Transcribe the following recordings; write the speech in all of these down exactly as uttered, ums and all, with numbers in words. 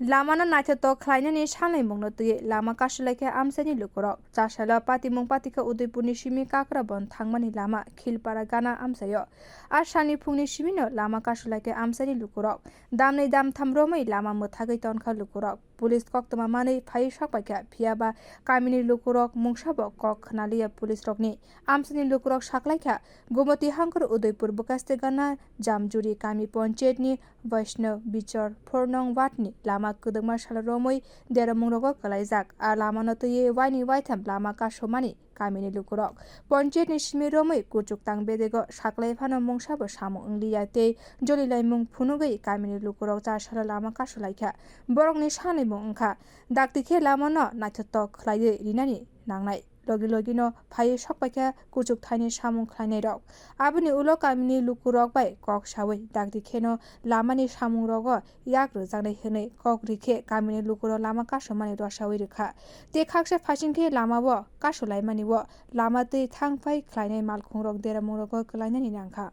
Lamano naithotok khlainani sanlaimungno twiwi lama kasulaikha amchaini lukurok. Chasalo patimung patikha Udaipurni simi Kakrabon thangmani lama Khilpara gana amchaio. A salni phungni simino lama kasulaikha amchaini lukurok. Damnwi damtham romwi lama mwthagwi tonkha lukurok. Police koktwma manwi phaiwi sokpaikha, phiyaba kamini lukurok mungsabo kok khwnaliya police rokni. Amchaini lukurok saklaikha, Gomoti hangkor Udaipur bwkhaste gana Jamjuri kami ponchayetni Vaishnav Bichar four nong ward ni lama kwdwkma salo romwi deramung rogo kwlaijak. A lamano twiwi waini waitham lama kasumani kamini lukurok ponchayetni simi romwi kuchuk tang bedego saklai phano mungsabo samung wngliya tei jolilaimung phunugwi kamini lukurok chasalo lama kasulaikha. Borokni sanlaimung wngkha, dakti khe lamano naithotok khlaiwi rinani nangnai. Logi logino phaiwi sokpaikha kuchuk thaini samung khlainairok. Aboni ulo kamini lukurok bai kok sawi dakti kheno lamani samungrogo yak rwjaknai hwnwi kok rikhe kamini lukurok lama kasumani rosawi rwkha. Tei khaksa phaising khe lamao kasulaimani o lama twi thang phai khlainai malkhungrok deramungrogo kwlainani nangkha.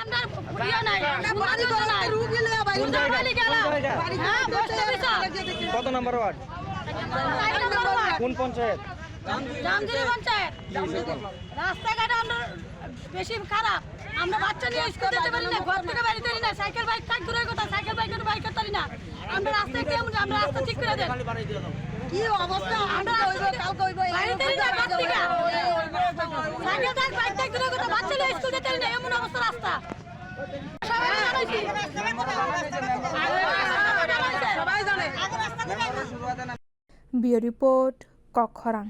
আমরা ইয়ে নাই, সুন্দর নাই। কোন জায়গা? কোন জায়গা? হ্যাঁ, বসতে দিছ। কত নম্বর ওয়ার্ড? চার নম্বর ওয়ার্ড। কোন পঞ্চায়েত? জামজুরি পঞ্চায়েত। রাস্তাঘাট আমরা বেশি খারাপ। আমরা বাচ্চা নিয়ে স্কুল যেতে পারি না, ঘর থেকে বেরোতে পারি না, সাইকেল বাইক থাক দূরের কথা, সাইকেল বাইক বাইক করতে পারি না। আমরা রাস্তায় কেমন, আমরা রাস্তা ঠিক করে দেন। কি অবস্থা? আমরা আজকে হইব, কালকে হইব, এই বাড়িতে অবস্থা না, ঘর থেকে। সাইকেল থাক, বাইক থাক দূরের কথা, বাচ্চা নিয়ে স্কুল যেতে পারি না, এমন অবস্থা রাস্তা। Bureau Report, Kokkhorang.